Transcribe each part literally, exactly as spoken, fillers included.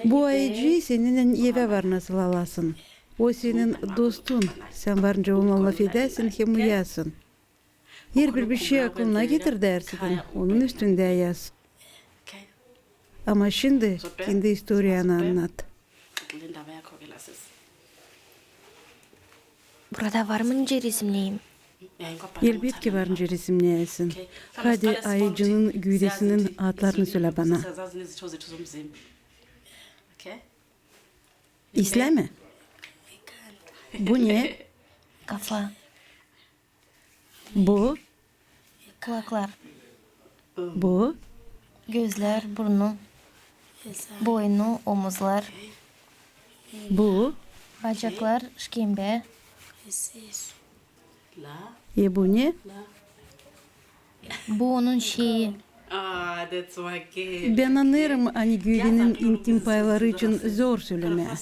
Bu ayıcıı seninnän evä var nasıl alasın. O senin dostun. Sän varınca onunnan lafedäsin hem uyasın. Herbir bişey aklına getir därsikin, onun üstündä yaz. Ama şindi kendi istoriyanı annat. Burada var mı nicä resimneyim? Elbetki var nicä resimneyäsin. Hadi ayıcının güüdesinin adlarını sölä bana. İslää mi? Bu ne? Kafa. Bu? Kulaklar. Bu? Gözlär, burnu, boynu, omuzlar. Bu? Bacaklar, şkembä. E, bu ne? Bu onun şeyi. Bän annêêrım, ani güüdenin intim payları için zor sölemää.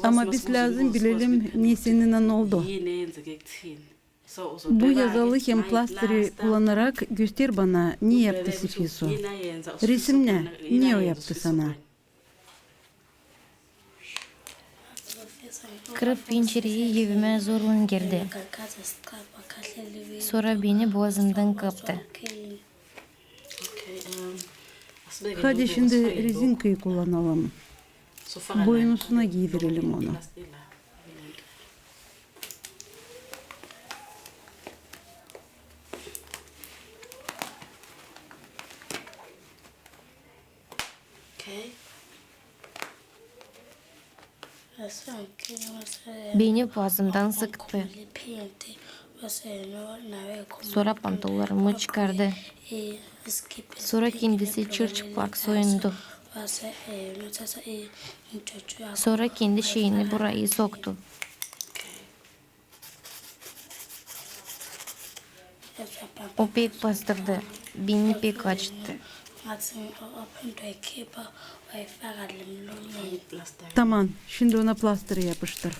Ama biz lääzım bilelim, ne seninnän oldu. Bu yazalı hem plastırı kullanarak göster bana, ne yaptı Sifiso. Resimnä, ne o yaptı sana. Kırıp pençereyi, evimä zorlan girdi. Sora beni boğazımdan kaptı. Hadi şindi rezinkayı kullanalım. Boynusuna giydirelim onu. Beni boğazımdan sıktı. Sora pantollarımı çıkardı. Sora kendisi çırçıplak soyundu. Sora kendi şeyini burayı soktu. O pek bastırdı, beni pek acıttı. Taman, şindi ona plastırı yapıştır.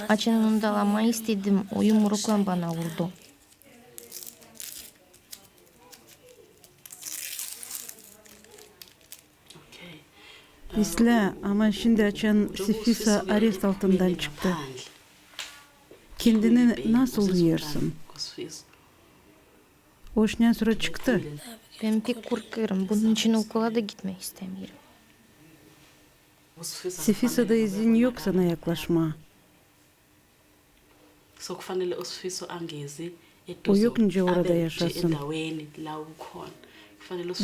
Açan onu dalamaa istedim, o yumruklan bana urdu. İslää, ama şindi açan Sifiso arest altından çıktı. Kendini nasıl duyêrsın? O iştän sora çıktı. Bän pek korkêrım, bunun için okula da gitmää istämeerim. Sifisoda izin yok sana yaklaşmaa. O yok nicä orada yaşasın.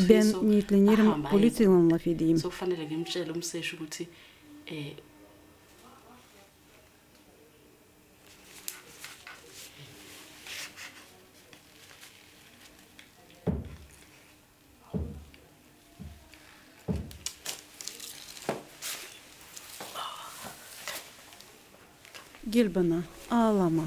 Bän neetlenerim politsiyaylan lafedeyim. Gel bana, aalamaa.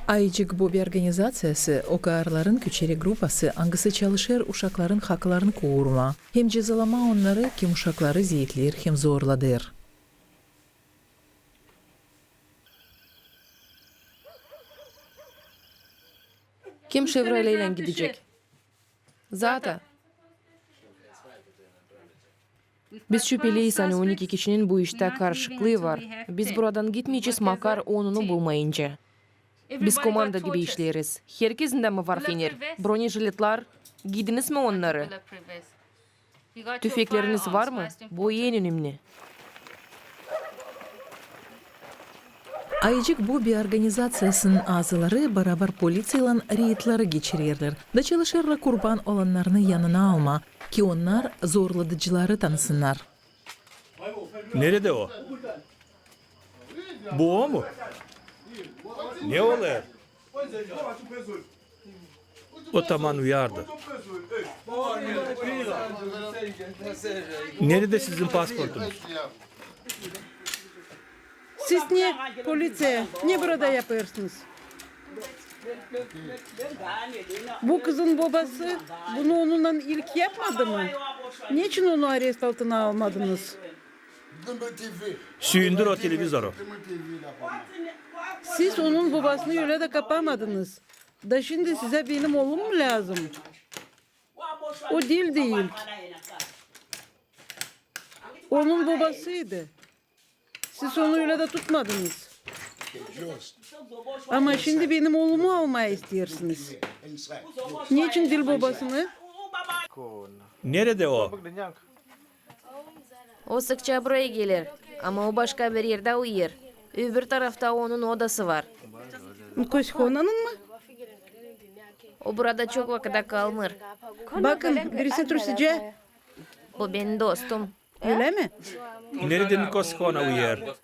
Ayıcık Bobi organizaţiyası OKARların küçeri grupası, angısı çalışêr uşakların haklarını korumaa hem cezalamaa onnarı, kim uşakları zeetleer hem zorladêr. Kim Şevroleylän gidecek? Zata. Biz şüpeliyiz, ani on iki kişinin bu iştä karışıklıı var. Biz buradan gitmeyecez, makar onunu bulmayınca. Biz komanda gibi işleeriz. Herkezindä mi var fener, bronejiletlar? Giydiniz mi onnarı? Tüfekleriniz var mı? Bu en önemni. Ayıcık Bobi organizaţiyasının azaları barabar politsiyaylan reydleri geçirerlär da çalışêrlar kurban olannarını yanına almaa, ki onnar zorladıcıları tanısınnar. Neredä o? Bu o mu? Ne olêr? O taman uyardı. Neredä sizin pasportunuz? Siz ne, poliţiya, ne burada yapêrsınız? Bu kızın bobası bunu onunnan ilk yapmadı mı? Neçin onu arest altına almadınız? Süündür o televizoru. Siz onun bobasını ölä dä kapamadınız. Da şindi sizä benim oolum mu lääzım? O diil deyni. Onun bobasıydı. Siz onu ölä dä tutmadınız. Ama şindi benim oolumu almaa isteersiniz. Neçin diil bobasını? Neredä o? O sıkça buraya geler, ama o başka bir erdä uyuyêr. Öbür tarafta onun odası var. Kosihonanın mı? O burada çok vakıda kalmêêr. Bakın, birisi trusicä. Bu benim dostum. Ölä mi? Neredä Kosihona uyuyêr?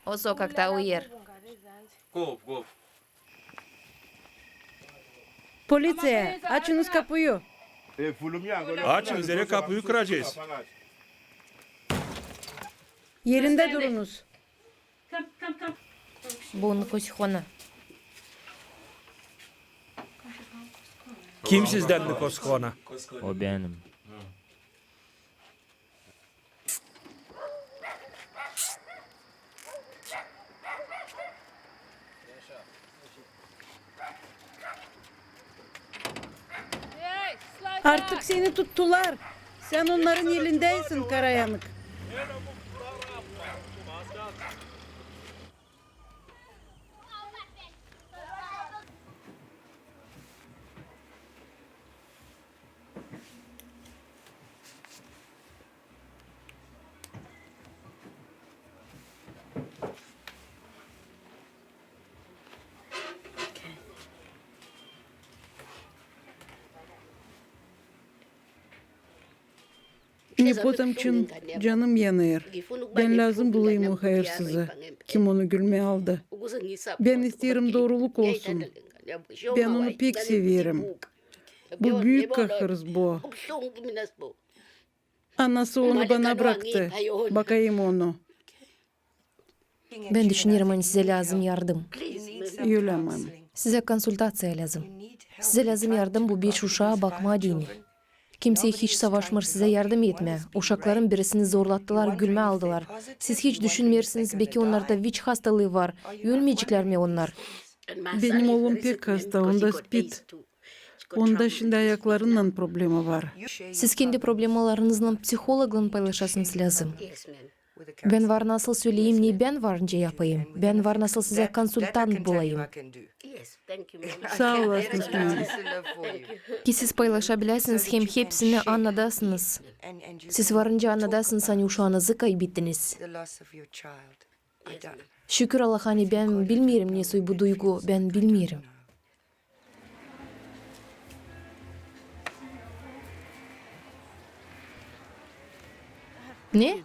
O sokakta uyuyêr. Poliţiya, açınız kapuyu. Açınız, erä kapuyu kıracez. Erindä durunuz. Bu Kosihona. Kim sizdän Kosihona? O benim. Artık seni tuttular. Sän onnarın elindäsin, karayanık. Nepotam için canım yanêr. Bän lääzım bulayım o hayırsızı, kim onu gülmää aldı. Bän isteerim, dooruluk olsun. Bän onu pek severim. Bu büük kahır bu. Anası onu bana braktı. Bakayım onu. Bän düşünerim, ani sizä lääzım yardım. Ölä mi? Sizä konsultaţiya lääzım. Sizä lääzım yardım bu beş uşaa bakmaa deyni. Kimsey hiç savaşmêêr sizä yardım etmää. Uşakların birisini zorlattılar, gülmää aldılar. Siz hiç düşünmeersiniz, beki onnarda viç hastalıı var. Ölmeyceklär mi onnar? Benim oolum pek hasta, onda spid. Onda şindi ayaklarınnan problema var. Siz kendi problemalarınıznan psihologlan paylaşasınız lääzım. Bän var nasıl söleyim, ne bän var nicä yapayım. Bän var nasıl sizä konsultant bulayım. Saa olasınız, Malis. Ki siz paylaşabiläsiniz hem hepsini annadasınız. Siz var nicä annadasınız, ani uşaanızı kaybettiniz. Şükür Allaha, ani bän bilmeerim, ne soy bu duygu, bän bilmeerim. Ne?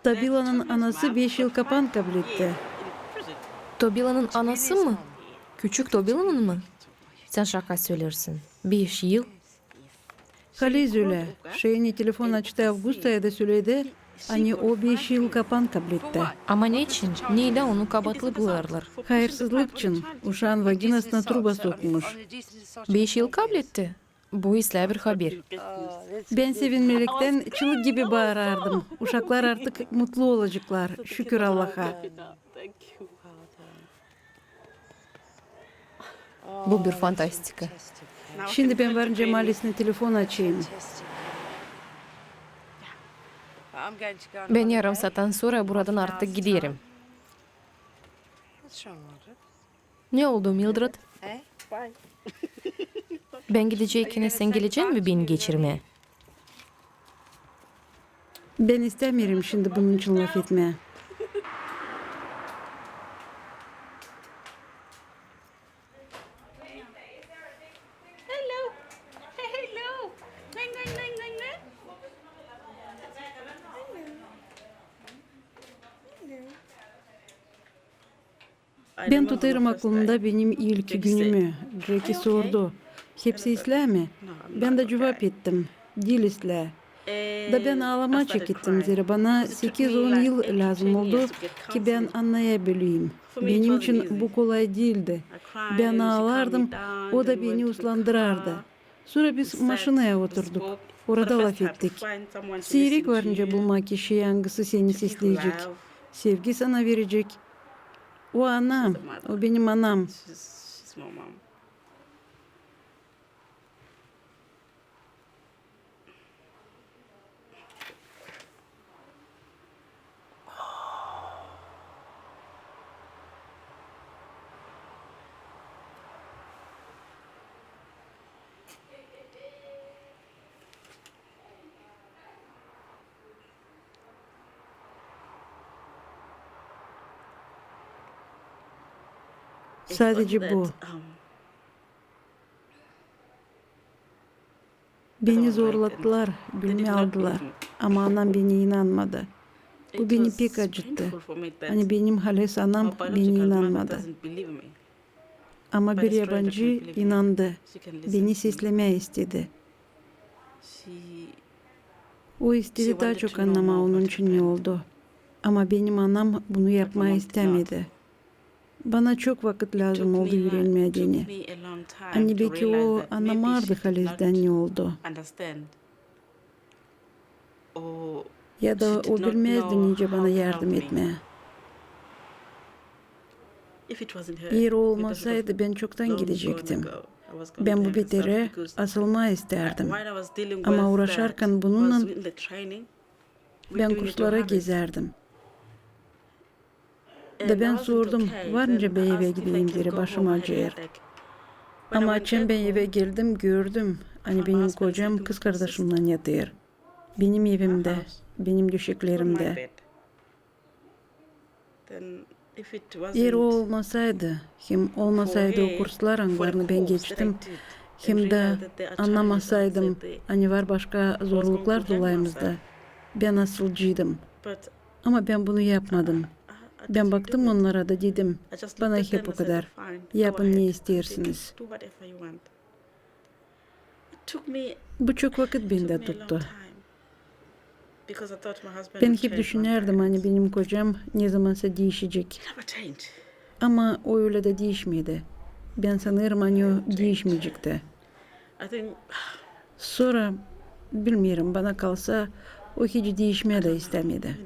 Tobilanın anası beş yıl kapan kabletti. Tobilanın anası mı? Küçük Tobilanın mı? Sän şaka söleersin. Beş yıl? Haliz ölä. Şeeni telefon açtı Avgustaya da söledi, ani o beş yıl kapan kabletti. Ama neçin? Neylän onu kabaatlı bulêrlar? Hayırsızlık için. Uşaan vaginasına truba sokmuş. Beş yıl kabletti? Bu islää bir haber. Bän sevinmelekten çılıq gibi baarardım. Uşaklar artık mutlu olaceklar, şükür Allaha. Bu bir fantastika. Şindi bän var nicä Malisnä telefon açayım. Bän yarım saattan sora buradan artık giderim. Ne oldu, Mildred? Bän gidecäyim, sän gelecän mi beni geçirmää? Bän istämeerim şindi bunun için lafetmää. Bän tutêrım aklımda benim ilk günümü. Jeki sordu: "Hepsi islää mi?" Bän dä cuvap ettim: "Diil islää." Da bän aalamaa çekettim, zerä bana sekiz-on yıl lääzım oldu, ki bän annayabileyim. Benim için bu kolay diildi. Bän aalardım, o da beni uslandırardı. Sora biz maşinaya oturduk. Orada lafettik. Siirek var nicä bulmaa kişiyi, angısı seni sesleyecek, sevgi sana verecek. O anam, o benim anam. Sadece bu. Beni zorladılar, bölmä aldılar. Ama anam beni inanmadı. Bu beni pek acıttı. Ani benim halis anam beni inanmadı. Ama bir yabancı inandı. Beni seslemää istedi. O istedi taa çok annamaa onun için ne oldu. Ama benim anam bunu yapmaa istämedi. Bana çok vakıt lääzım oldu üürenmää deyni. Ani beki o annamardı halizdän ne oldu. Ya da o bilmäzdi nicä bana yardım etmää. Eer o olmasaydı, bän çoktan gidecektim. Bän bu beterä asılmaa istärdim. Ama uuraşarkan bununnan bän kurslara gezärdim. Da bän sordum, var nicä bän evä gideyim, zerä başım acıyêr. Ama açan bän evä geldim, gördüm, ani benim kocam kızkardaşımnan yatêr. Benim evimdä, benim döşeklerimdä. Eer o olmasaydı, hem olmasaydı o kurslar, angılarını bän geçtim, hem dä annamasaydım, ani var başka zorluklar dolayımızda, bän asılcıydım. Ama bän bunu yapmadım. Bän baktım onnara da dedim, bana hep o kadar, yapın ne isteersiniz. Bu çok vakıt bendä tuttu. Bän hep düşünärdim, ani benim kocam nezamansa diişecek. Ama o ölä dä diişmedi. Bän sanêrım, ani o diişmeyecek tä. Sora, bilmeerim, bana kalsa, o hiç diişmää dä istämedi.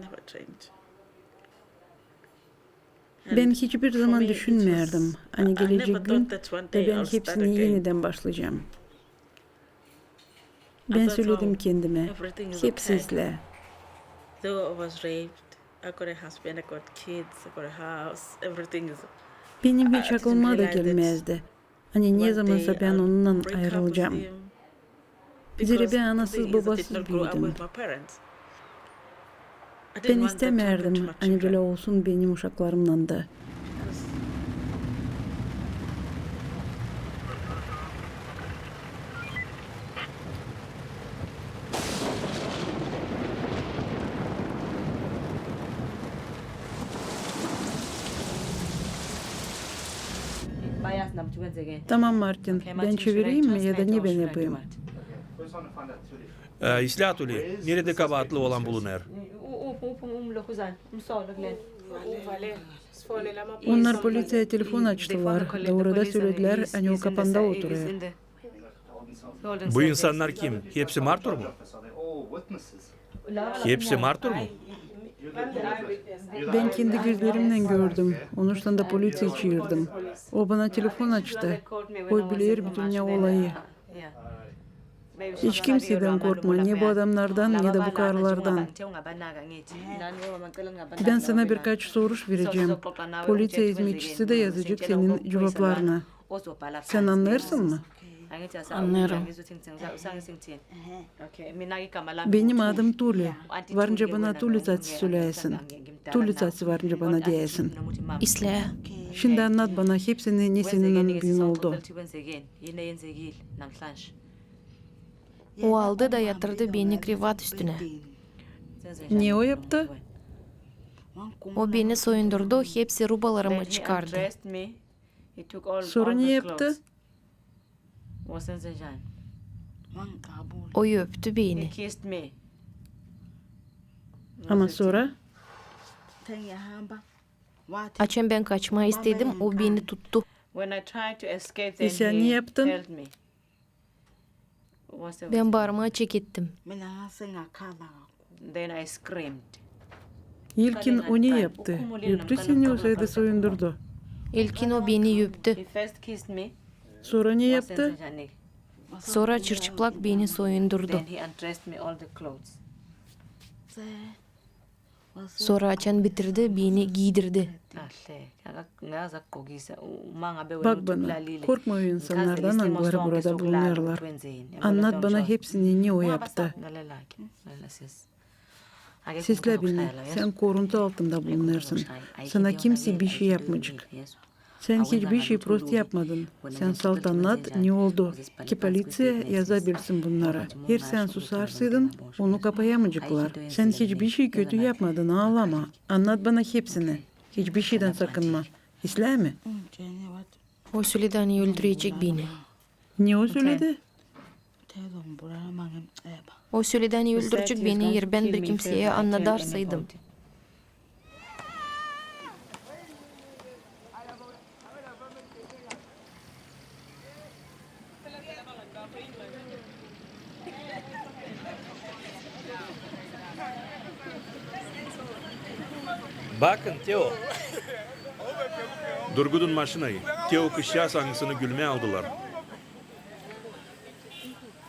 Bän hiçbir zaman düşünmärdim, ani gelecek gün dä bän hepsini enidän başlayacam. Bän söledim kendimä, hepsi islää. Benim hiç aklıma da gelmäzdi, ani nezamansa bän onunnan ayırılacam. Zerä bän anasız-bobasız büüdüm. Bän istämärdim, ani bölä olsun benim uşaklarımnan da. Tamam, Martin, bän çevireyim mi ya da ne bän yapayım? E, islää, Tuli, neredä kabaatlı olan bulunêr? Onnar polisiyaya telefon açtılar da orada söledilär, ani o kapanda oturêr. Bu insannar kim? Hepsi martur mu? Hepsi martur mu? Bän kendi gözlerimnän gördüm. Onuştan da polisiya çaardım. O bana telefon açtı. O biler bütün olayı. Hiç kimseydän korkma, ne bu adamnardan, ne dä bu karılardan. Bän sana birkaç soruş verecäm. Polisiya izmetçisi dä yazacek senin cuvaplarını. Sän annêêrsın mı? Annêêrım. Benim adım Tuli. Varınca bana Tuli Tsatsi söleyäsin. Tuli Tsatsi varınca bana deyäsin. İslää. Şindi annat bana hepsini, ne seninnän büün oldu. O aldı da yatırdı beni krevat üstünä. Ne o yaptı? O beni soyundurdu, hepsi rubalarımı çıkardı. Sora ne yaptı? O öptü beni. Ama sora? Açan bän kaçmaa istedim, o beni tuttu. E sän ne yaptın? Bän baarmaa çekettim. İlkin o ne yaptı? Öptü seni, osaydı soyundurdu? İlkin o beni öptü. Sora ne yaptı? Sora çırçıplak beni soyundurdu. Sora açan bitirdi, beni giidirdi. Bak bana, korkma o insannardan, angıları burada bulunêrlar. Annat bana hepsini, ne o yaptı. Seslä beni, sän koruntu altında bulunêrsın. Sana kimsey bişey yapmayacek. Sän hiç bişey prost yapmadın. Sän salt annat, ne oldu, ki poliţiya yazabilsin bunnarı. Eer sän susarsaydın, onu kapayamayaceklar. Sän hiç bişey kötü yapmadın, aalamaa. Annat bana hepsini. Hiç bişeydän sakınma. İslää mi? O söledi, ani öldürecek beni. Ne o söledi? O söledi, ani öldürecek beni, eer bän bir kimseyä annadarsaydım. Bakın, Teo. Durgudun maşinayı. Teo kızçaaz, angısını gülmää aldılar.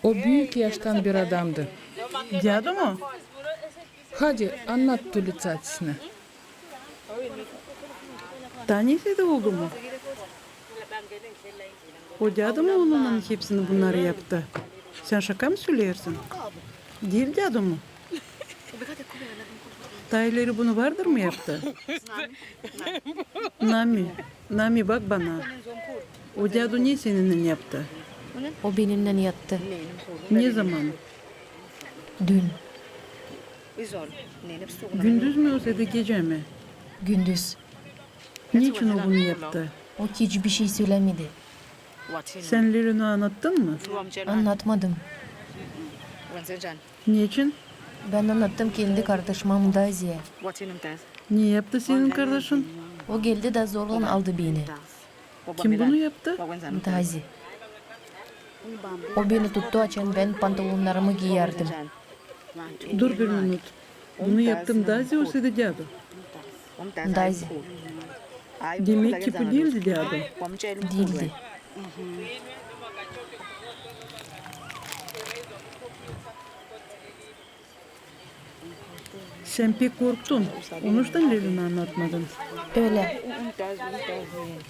O büük yaştan bir adamdı. Dädu mu? Hadi, annat tuliţatinä. Taa nesä dä oldu mu? O dädu mu onunnan hepsini bunnarı yaptı? Sän şaka mı söleersin? Diil dädu mu? Taa ileri bunu vardır mı yaptı? Nami, Nami, bak bana. O dädu ne seninnän yaptı? O benimnän yattı. Ne zaman? Dün. Gündüz mü, osaydı gecä mi? Gündüz. Neçin o bunu yaptı? O hiç bişey sölämedi. Sän Lelunä annattın mı? Annatmadım. Neçin? Bän annattım kendi kardaşıma Mdaziä. Ne yaptı senin kardaşın? O geldi da zorlan aldı beni. Kim bunu yaptı? Mdazi. O beni tuttu, açan bän pantolonnarımı giyärdim. Dur bir minut. Bunu yaptı Mdazi, osaydı dädu? Mdazi. Demäk ki, bu diildi dädu. Diildi. Sän pek korktun. Onuştan Lelunä annatmadın. Ölä.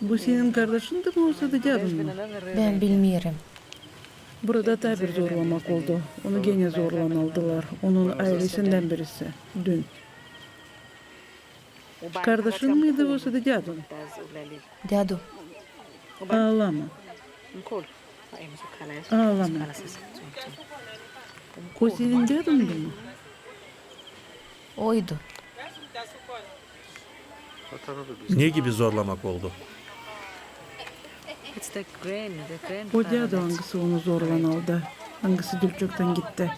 Bu senin kardaşındı mı, osaydı dädun mu? Bän bilmeerim. Burada taa bir zorlamak oldu. Onu genä zorlan aldılar. Onun aylesindän birisi. Dün. Kardaşın mıydı, osaydı dädun? Dädu. Aalama. Aalama. O senin dädundu mu? Oydu. Ne gibi zorlamak oldu? O dädu, angısı onu zorlan aldı. Angısı diil çoktän gitti.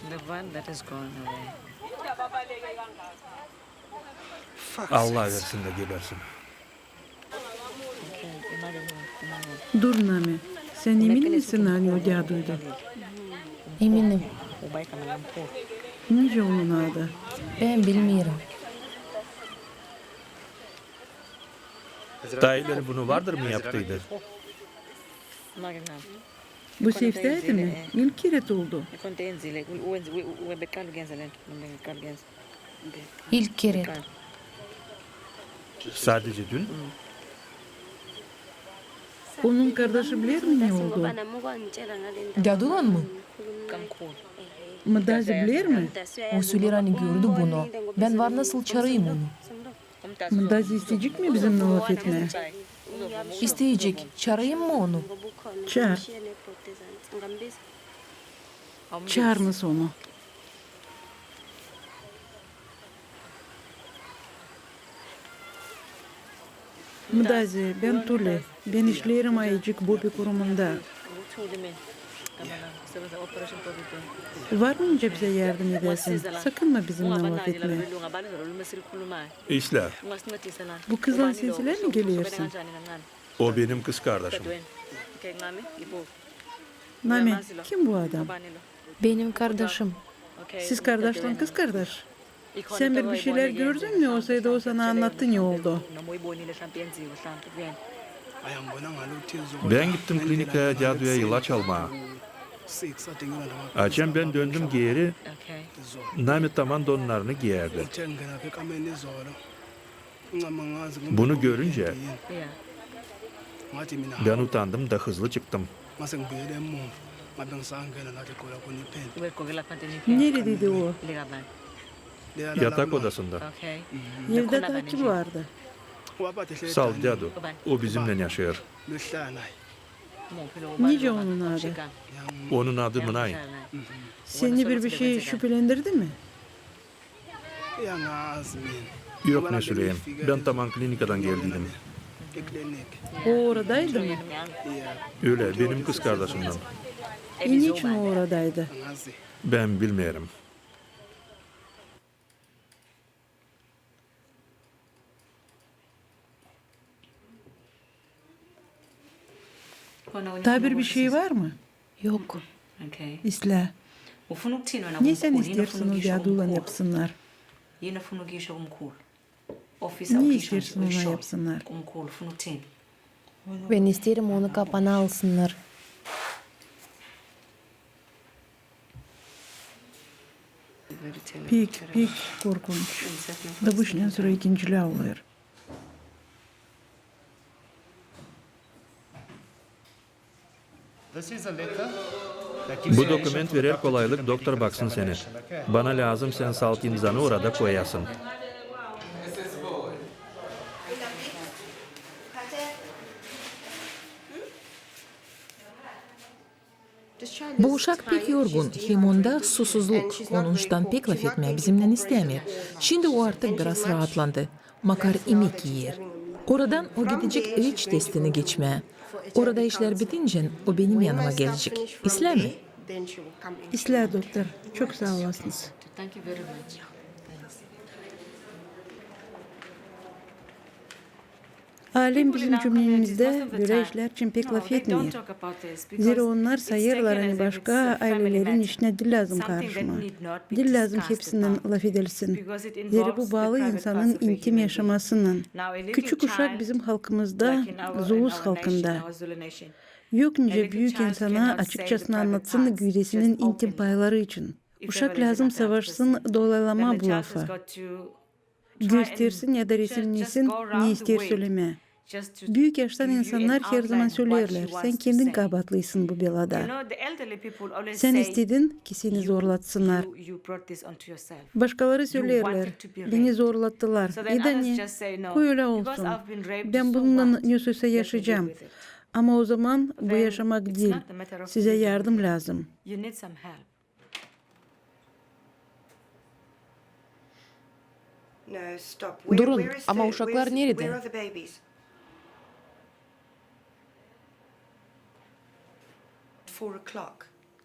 Allah versin dä gebersin. Dur, Nami. Sän emin misin, ani o däduydu? Eminim. Nicä onun adı? Bän bilmeerim. Taa ileri bunu vardır mı yaptıydı? Bu seftäydi mi? İlk kerä oldu. İlk kerä. Sadecä dün. Onun kardaşı biler mi, ne oldu? Dädulan mı? Mdazi biler mi? O söleer, ani gördü bunu. Bän var nasıl çaarayım onu. Mdazi isteyecek mi bizimnän lafetmää? İsteyecek. Çaarayım mı onu? Çaar. Çaarınız onu. Mdazi, bän Tuli. Bän işleerim Ayıcık Bobi kurumunda. Varmayınca bizä yardım edersin. Sakınma bizimnän lafetmää. İslää. Bu kızlan sän mi geleersin? O benim kızkardaşım. Nami, kim bu adam? Benim kardaşım. Siz kardaşlan kızkardaş? Sän bir, bir şeylär gördün mü, osa da o sana annattı ne oldu? Bän gittim klinikaya däduya ilaç almaa. Açan bän döndüm geeri, Nami taman donnarını giyärdi. Bunu görüncä, bän utandım da hızlı çıktım. Neredäydi o? Yatak odasında. Evdä taa kim vardı? Salt dädu. O bizimnän yaşêêr. Nicä onun adı? Onun adı Mınay. Seni bir, bir şey şüpelendirdi mi? Yok, ne söleyim. Bän taman klinikadan geldiydim. O oradaydı mı? Ölä, benim kızkardaşımnan. E, neçin o oradaydı? Bän bilmeerim. Taa bir, bir şey var mı? Yok. İslää. Ne sän isteersin o däduylan yapsınnar? Ne isteersin ona yapsınnar? Bän isteerim, onu kapana alsınnar. Pek, pek korkunç. Da bu iştän sora ikincilää olêr. Bu dokument verer kolaylık, doktor baksın seni. Bana lääzım sän salt imzanı orada koyasın. Bu uşak pek yorgun, hem onda susuzluk. Onuştan pek lafetmää bizimnän istämeer. Şindi o artık biraz raatlandı. Makar imek iyer. Oradan o gidecek iç testini geçmää. Orada işlär bitincä o benim yanıma gelecek. İslää mi? İslää, doktor. Çok saa olasınız. Alem bizim cümlemizdä bölä işlär için pek lafetmeer. Zerä onnar sayêrlar, ani başka aylelerin işinä diil lääzım karışmaa. Diil lääzım hepsinnän lafedilsin. Zerä bu baalı insanın intim yaşamasınnan. Küçük uşak bizim halkımızda, zulus halkında. Yok nicä büük insana açıkçasına annatsın güüdesinin intim payları için. Uşak lääzım savaşsın dolaylamaa bu lafı. Göstersin ya da resimnesin, ne isteer sölemää. Büük yaştan insannar herzaman söleerlär: sän kendin kabaatlıysın bu belada. Sän istedin, ki seni zorlatsınnar. Başkaları söleerlär: beni zorlattılar. Ya da ne? Koy ölä olsun. Bän bununnan nesoysa yaşayacam. Ama ozaman bu yaşamak diil. Sizä yardım lääzım. Durun, ama uşaklar neredä?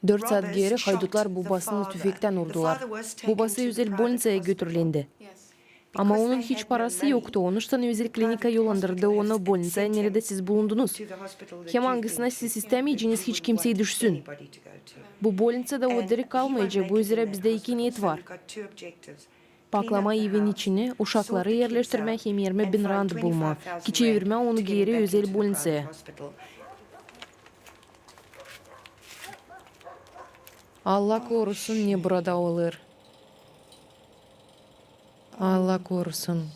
Dört saat geeri haydutlar bubasını tüfektän urdular. Bubası özel bolnitsaya götürülendi. Ama onun hiç parası yoktu, onuştan özel klinika yollandırdı onu bolnitsaya, neredä siz bulundunuz. Hem angısına siz istämeyceniz hiç kimsey düşsün. Bu bolnitsada o diri kalmayacek, bu üzerä bizdä iki neet var. Paklama evin içini, uşakları erleştirmää hem irmi bin rand bulmaa, ki çevirmää onu geeri özel bolnitsaya. Alla korusun, ne burada olêr. Alla korusun.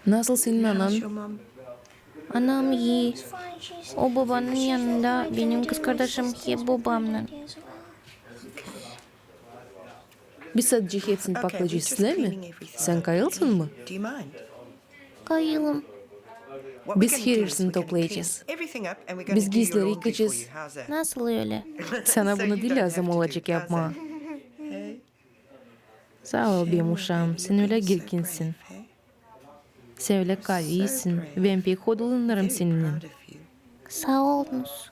Nasıl senin anan? Anam ii. O bobanın yanında, benim kızkardaşım hep bobamnan. Biz sadecä hepsini paklayacez, dä mi? Sän kayılsın mı? Kayılım. Biz her işini toplayacez. Biz giysileri yıkayacez. Nasıl ölä? Sana bunu diil lääzım olacek yapmaa. Saa ol, benim uşaam, sän ölä girginsin. Sän ölä kavisin, bän pek hodulanêrım seninnän. Saa olunuz.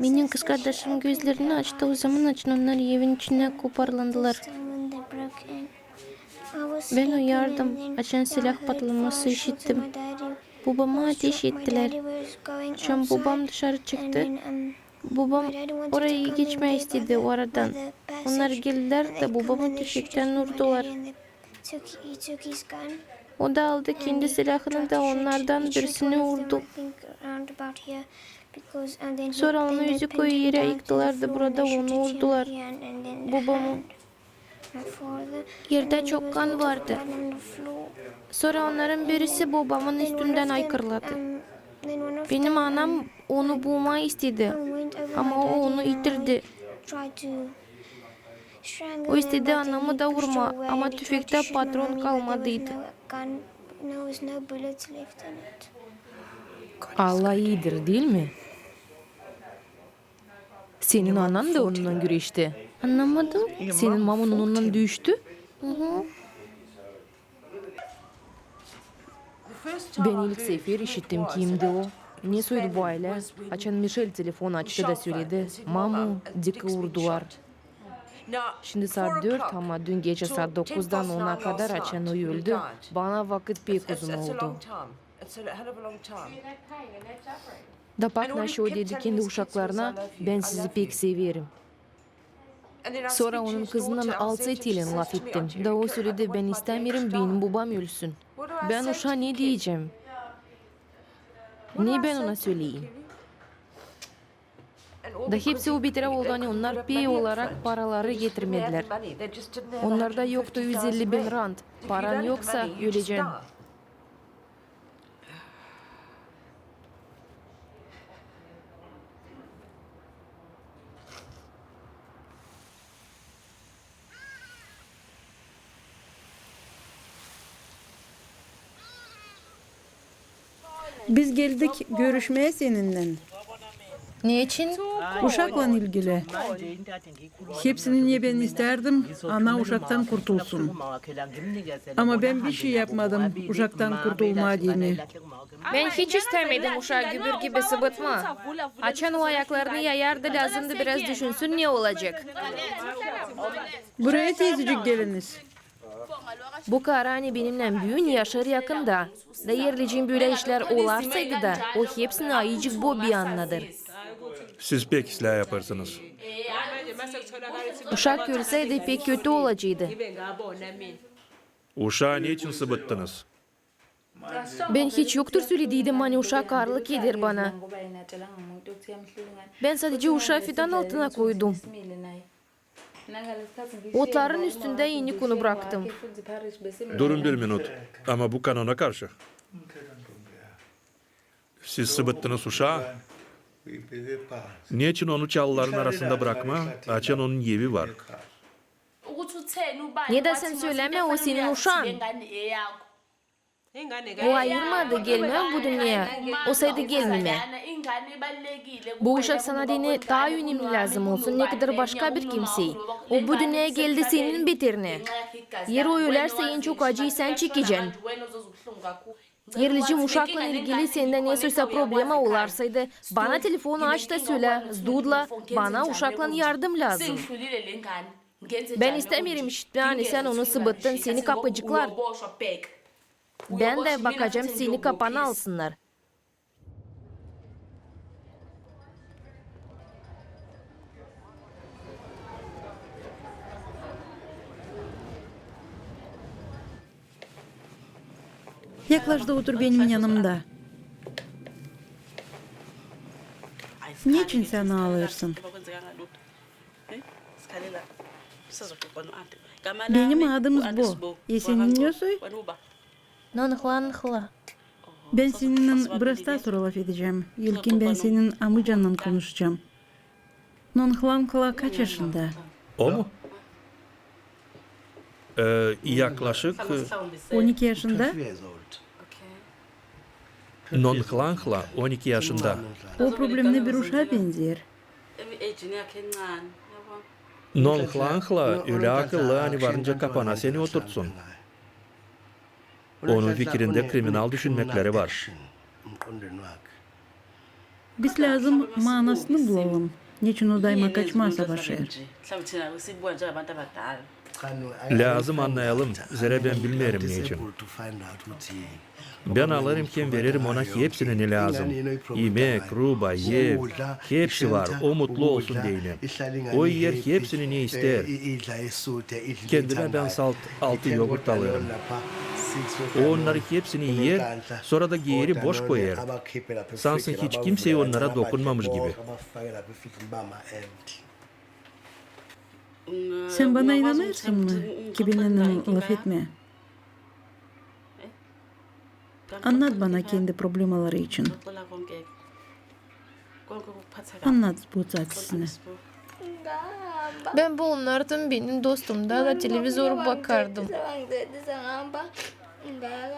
Benim kızkardaşım gözlerini açtı, ozaman açan onnar evin içindä koparlandılar. Bän uyardım, açan silaa patlaması işittim. Bobama ateş ettilär. Açan bobam dışarı çıktı, bobam orayı geçmää istedi o aradan. Onnar geldilär da bobamı tüfektän urdular. O da aldı kendi silaanı da onnardan birisini urdu. Sora onu üzü koyu erä yıktılar da burada onu urdular. Bobamı. Erdä çok kan vardı. Sora onnarın birisi bobamın üstündän aykırladı. Benim anam onu bulmaa istedi, ama o onu itirdi. O istedi anamı da urmaa, ama tüfektä patron kalmadıydı. Allah iidir, diil mi? Senin anan da onunnan güreşti. Annamadım. Senin mamun onunnan düştü. Bän ilk sefer işittim, kimdi o. Ne soydu bu aylä? Açan Mişel telefon açtı da söledi: mamu, dikka urdular. Şindi saat dört, ama dün gecä saat dokuzdan ona kadar, açan o öldü, bana vakıt pek uzun oldu. Da bak, naşey o dedi kendi uşaklarına: bän sizi pek severim. Sora onun kızınnan alţı tilän lafettim. Da o söledi: bän istämeerim, benim bobam ölsün. Bän uşaa ne deyecäm? Ne bän ona söleyim? Da hepsi o beterä oldu, ani onnar pey olarak paraları getirmedilär. Onnarda yoktu üz elli bin rand. Paran yoksa, ölecän. Biz geldik görüşmää seninnän. Neçin? Uşaklan ilgili. Hepsini ne bän istärdim, ana uşaktan kurtulsun. Ama bän bişey yapmadım uşaktan kurtulmaa deyni. Bän hiç istämedim uşaa gübür gibi sıbıtmaa. Açan o ayaklarını yayardı, lääzımdı biraz düşünsün, ne olacek. Buraya tezecik geliniz. Bu karı, ani benimnän büün, yaşêêr yakında. Da erlecim bölä işlär olarsaydı da, o hepsini ayıcık Bobi annadêr. Siz pek islää yapêrsınız. Uşak ölseydi, pek kötü olaceydı. Uşaa neçin sıbıttınız? Bän hiç yoktur sölediydim, ani uşak aarlık eder bana. Bän sadecä uşaa fidan altına koydum. Otların üstündä inik onu braktım. Durun bir minut. Ama bu kanona karşı. Siz sıbıttınız uşaa? Neçin onu çalıların arasında brakmaa, açan onun evi var? Ne dä sän sölämä, o senin uşaan. O ayırmadı, gelmää bu dünneyä. Olsaydı gelmemää. Bu uşak sana deyni taa önemli lääzım olsun, nekadar başka bir kimsey. O bu dünneyä geldi senin beterinä. Eer o ölärsä, en çok acıyı sän çekecän. Erlecim, uşaklan ilgili sendä nesoysa problema olarsaydı, bana telefon aç da sölä, Zdudla, bana uşaklan yardım lääzım. Bän istämeerim işitmää, ani sän onu sıbıttın, seni kapaceklar. Bän dä bakacam, seni kapana alsınnar. Yaklaş da otur benim yanımda. Neçin sän aalêêrsın? Benim adım Zbo. E senin ne soy? Nonhla-nhla. Bän seninnän biraz taa sora lafedecäm. İlkin bän senin amıcannan konuşacam. Nonhla-nhla kaç yaşında? O mu? Ee, yaklaşık, e, On iki yaşında. Nonhlanhla on iki yaşında. O problemnä bir uşaa benzeer. Nonhlanhla ölä akıllı, ani varınca kapana seni oturtsun. Onun fikirindä kriminal düşünmekleri var. Biz lääzım maanasını bulalım, neçin o daima kaçmaa savaşêr. Lääzım annayalım, zerä bän bilmeerim neçin. Bän alêrım hem vererim ona hepsini, ne lääzım. İmek, ruba, ev, hepsi var, o mutlu olsun deyni. O iyer hepsini, ne isteer. Kendimä bän salt altı yogurt alêrım. O onnarı hepsini iyer, sora da geeri boş koyêr. Sansın hiç kimsey onnara dokunmamış gibi. Sän bana inanêrsın mı, ki bän lafetmää? Annat bana kendi problemaları için. Annat bu taksisini. Bän bulunardım benim dostumda da televizoru bakardım.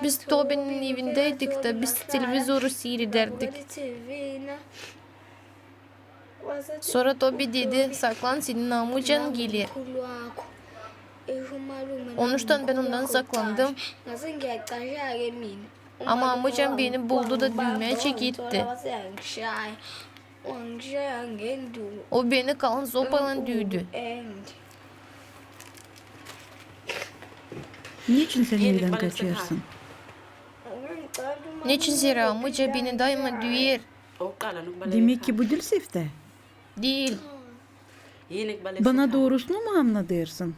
Biz Tobinin evindäydik da biz televizoru siirederdik. Sora Tobi dedi: "Saklan, senin amıcan geler." Onuştan bän ondan saklandım. Ama amıcam beni buldu da düümäcä gitti. O beni kalın sopaylan düüdü. Neçin sän evdän kaçêrsın? Neçin? Zerä amıca beni daima düüyer. Demäk ki, bu diil seftä? Diil. Bana doorusunu mu annadêrsın?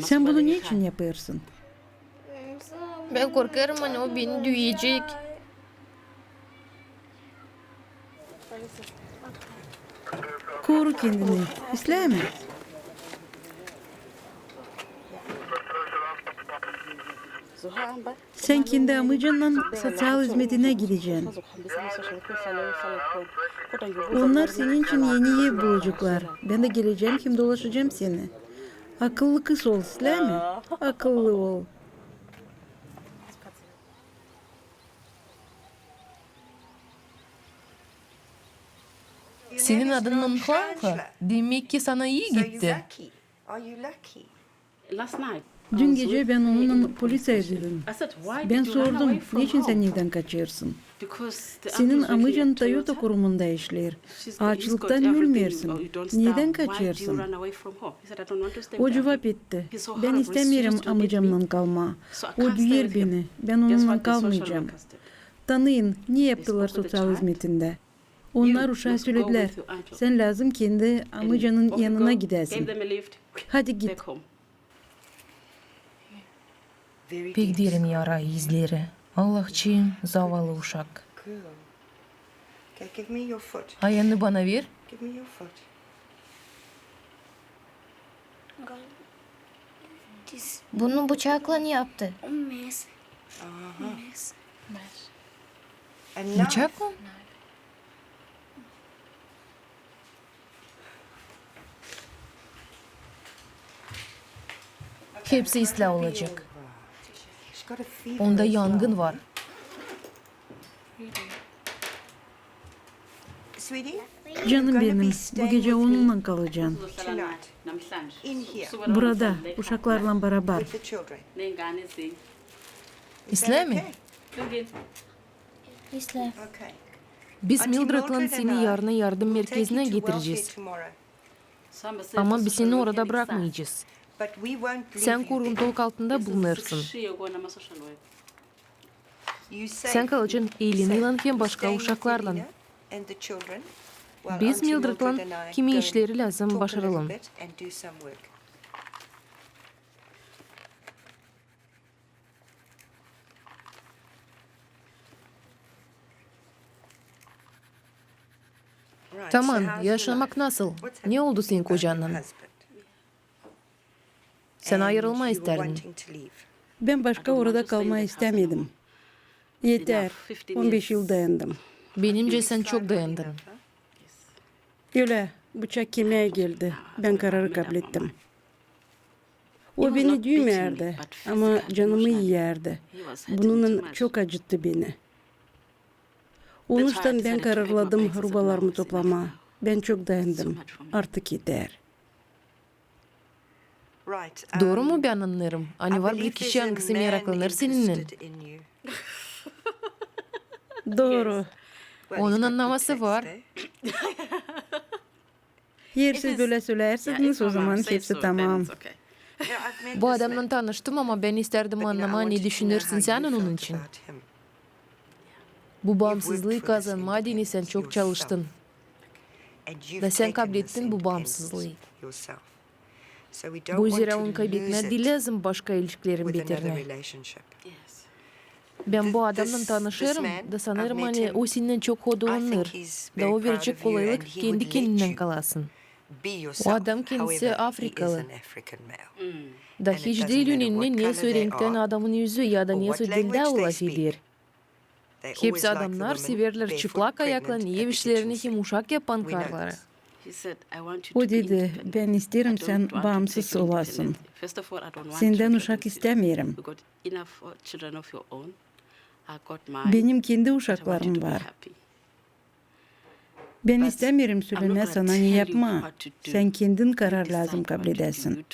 Sän bunu neçin yapêrsın? Bän korkêrım, ani o beni düüyecek. Koru kendini, islää mi? Sän kendi amıcannan soţial izmetinä gidecän. Onnar senin için eni ev bulaceklar. Bän dä gelecäm hem dolaşacam seni. Akıllı kız ol, islää mi? Akıllı ol. Senin adın Nonhlanhla? Demäk ki, sana ii gitti. Dün gecä bän onunnan polisiya düüdüm. Bän sordum: "Neçin sän evdän kaçêrsın? Senin amıcan Toyota kurumunda işleer. Aaçlıktan ölmeersin. Neçin kaçêrsın?" O cuvap etti: "Bän istämeerim amıcamnan kalmaa. O düüyer beni. Bän onunnan kalmayacam. Tanıyın, ne yaptılar soţial izmetindä. Onnar uşaa söledilär: sän lääzım kendi amıcanın yanına gidäsin. Hadi git." Pek derin yara izleri. Allahçıım, zavallı uşak. Ayanı bana ver. Bunu bıçaklan yaptı. Bıçaklan? Hepsi islää olacek. Onda yangın var. Canım benim, bu gecä onunnan kalacan. Burada, uşaklarlan barabar. İslää mi? İslää. Biz Mildredlän seni yarına yardım merkezinä getirecez. Ama biz seni orada brakmayacez. Sän koruntuluk altında bulunêrsın. Sän kalacan Elinaylan hem başka uşaklarlan. Biz Mildredlän kimi işleri lääzım başaralım. Taman, yaşamak nasıl? Ne oldu senin kocannan? Sän ayırılmaa isterdin. Bän başka orada kalmaa istämedim. Eter, on beş yıl dayandım. Benimcä sän çok dayandın. Ölä. Bıçak kemää geldi. Bän kararı kablettim. O beni düymeyärdi, ama canımı iyärdi. Bununnan çok acıttı beni. Onuştan bän kararladım rubalarımı toplamaa. Bän çok dayandım. Artık eter. Dooru mu bän annêêrım, ani var bir kişi, angısı meraklanêr seninnän? Dooru. Onun annaması var. Eer siz bölä sölärsäniz, ozaman hepsi tamam. Bu adamnan tanıştım, ama bän istärdim annamaa, ne düşünersin sän onun için. Bu baansızlıı kazanmaa deyni sän çok çalıştın. Da sän kablettin bu baansızlıı. Bu üzerä onu kabletmää diil lääzım başka ilişkilerin biternä. Bän bu adamnan tanışêrım, da sanêrım, ani o sendän çok hodulanêr, da o verecek kolaylık, kendi kendinnän kalasın. O adam kendisi afrikalı. Da hiç diil önemli, nesoy renktän adamın üzü ya da nesoy dildä o lafeder. Hepsi adamnar severlär çıplak ayaklan ev işlerini hem uşak yapan karıları. O dedi: "Bän isteerim, sän baansız olasın. Sendän uşak istämeerim. Benim kendi uşaklarım var. Bän istämeerim sölemää sana, ne yapmaa. Sän kendin karar lääzım kabledäsin.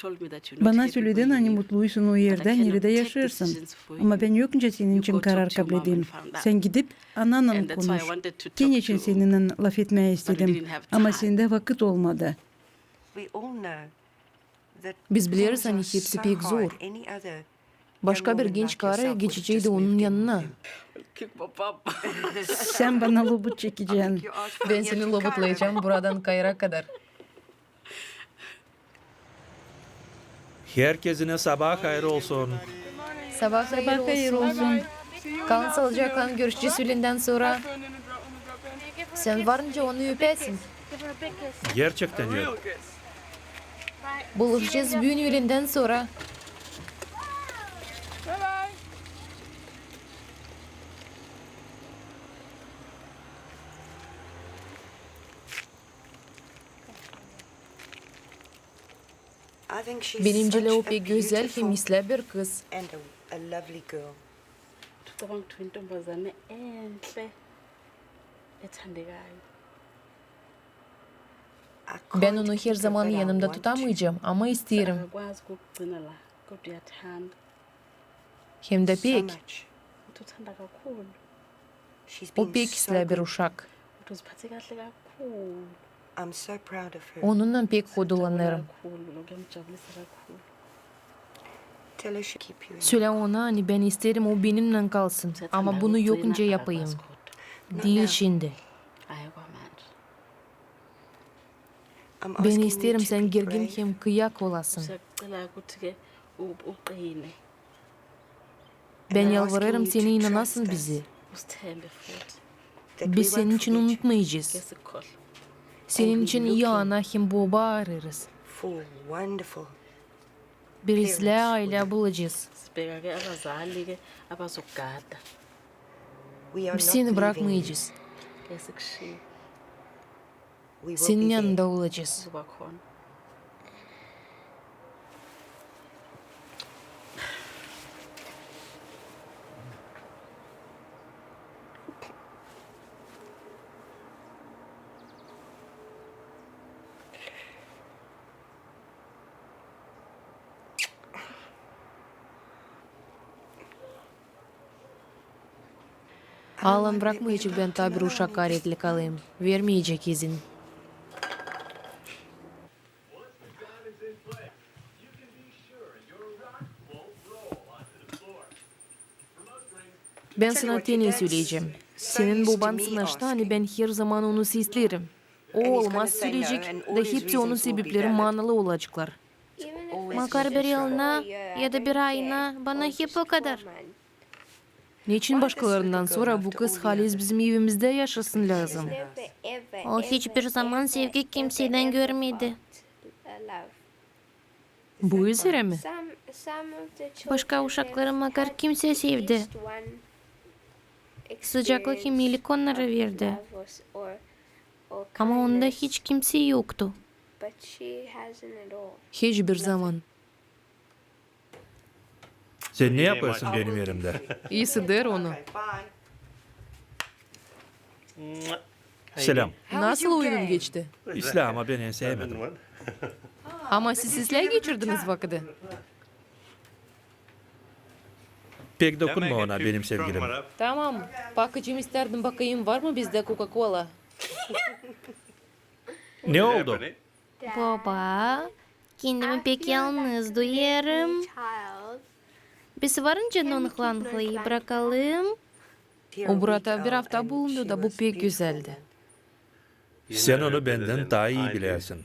Bana söledin, ani mutluysun o erdä, neredä yaşêêrsın. Ama bän yok nicä senin için karar kabledeyim. Sän gidip anannan konuş. Te neçin seninnän lafetmää istedim, ama sendä vakıt olmadı." Biz bileriz, ani hepsi pek zor. Başka bir genç karı geçeceydi onun yanına. Sän bana lobut çekecän. Bän seni lobutlayacam buradan Kayra kadar. Herkezinä sabaa hayır olsun. Sabaa hayır olsun. Kalın saalıcaklan, görüşecez öülendän sora. Sän var nicä onu öpäsin. Gerçektän öp. Buluşacez büün öülendän sora. Benimcä o pek gözäl hem islää bir kız. Bän onu herzaman yanımda tutamayacam, ama isteerim. Hem dä pek. O pek islää bir uşak. Onunnan pek hodulanêrım. Sölä ona, ani bän isteerim, o benimnän kalsın, ama bunu yok nicä yapayım. Diil şindi. Bän isteerim, sän gergin hem kıyak olasın. Bän yalvarêrım seni, inanasın bizä. Biz seni hiç unutmayacez. Senin için ii ana hem boba arêêrız. Bir islää aylä bulacez. Biz seni brakmayacez. Senin yanında olacez. Allan brakmayacek bän taa bir uşak kaarä kalayım. Vermeyecek izin. Bän sana te ne söleyecäm. Senin boban sanaştı, ani bän herzaman onu sesleerim. O olmaz söleyecek, da hepsi onun sebepleri maanalı olaceklar. Makar bir yılına ya da bir ayına, bana hep o kadar. Neçin başkalarından sora bu kız haliz bizim evimizdä yaşasın lääzım? O hiçbir zaman sevgi kimseydän görmedi. Bu üzerä mi? Başka uşakları makar kimsey sevdi. Sıcaklık hem iilik onnara verdi. Ama onda hiç kimsey yoktu. Hiçbir zaman. Sen ne yapêrsın benim erimdä? İseder onu. Selam. Nasıl oyunun geçti? İslää, ama bän en sevmedim. Ama siz islää geçirdiniz vakıdı. Pek dokunma ona, benim sevgilim. Tamam. Bakacam, isteerdim bakayım, var mı bizdä Coca-Cola? Ne oldu? Boba, kendimi pek yalnız duyêrım. Biz varınca nonhlanhlayı brakalım. O burada bir afta bulundu da bu pek gözäldi. Sen onu bendän taa ii bilersin.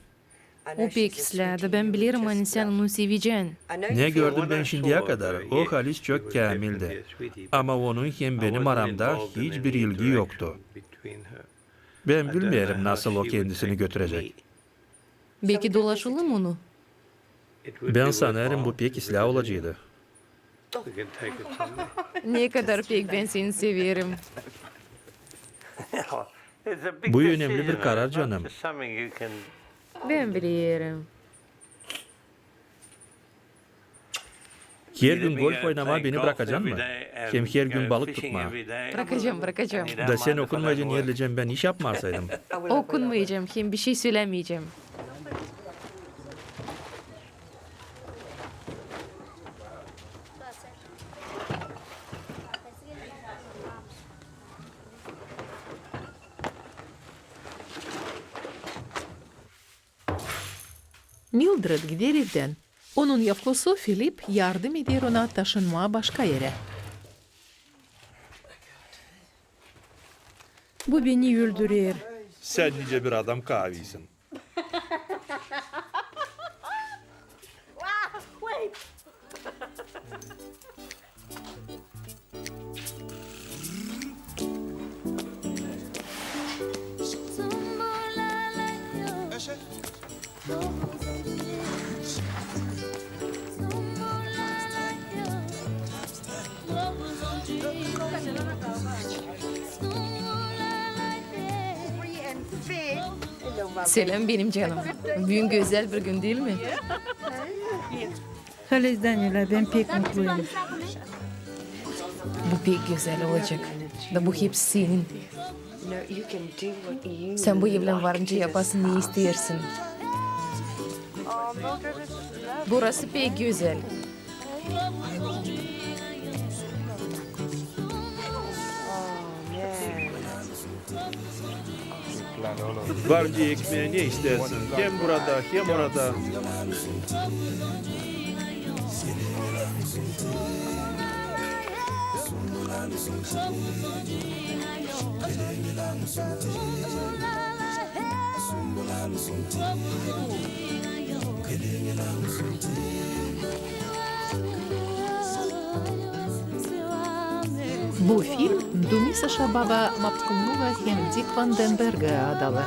O pek islää, da bän bilerim, ani sän onu sevecän. Ne gördüm bän şindiyä kadar, o halis çok käämildi. Ama onun hem benim aramda hiçbir ilgi yoktu. Bän bilmeerim, nasıl o kendisini götürecek. Beki dolaşalım onu? Bän sanêrım, bu pek islää olaceydı. Ne kadar pek bän seni severim. Bu önemli bir karar, canım. Bän bilerim. Her gün golf oynamaa beni brakacan mı? Hem her gün balık tutmaa. Brakacam, brakacam. Da sän okunmayınca neredecäm bän iş yapmasaydım? Okunmayacam, hem bişey sölämeyecäm. Mildred gider evdän. Onun yavkusu Filip yardım eder ona taşınmaa başka erä. Bu beni öldürer. Sän nicä bir adam kaaviysin. Selam, benim canım. Büün gözäl bir gün, diil mi? Halizdän ölä, bän pek mutluyum. Bu pek gözäl olacek. Da bu hepsi senin. Sän bu evlän varınca yapasın, ne isteersin. Burası pek gözäl. Var nicä ekmeä, ne isteersin? Hem burada, hem orada. Bu film Dumisaşa baba Mapkunnuva hem Dik Vandenbergä adalı.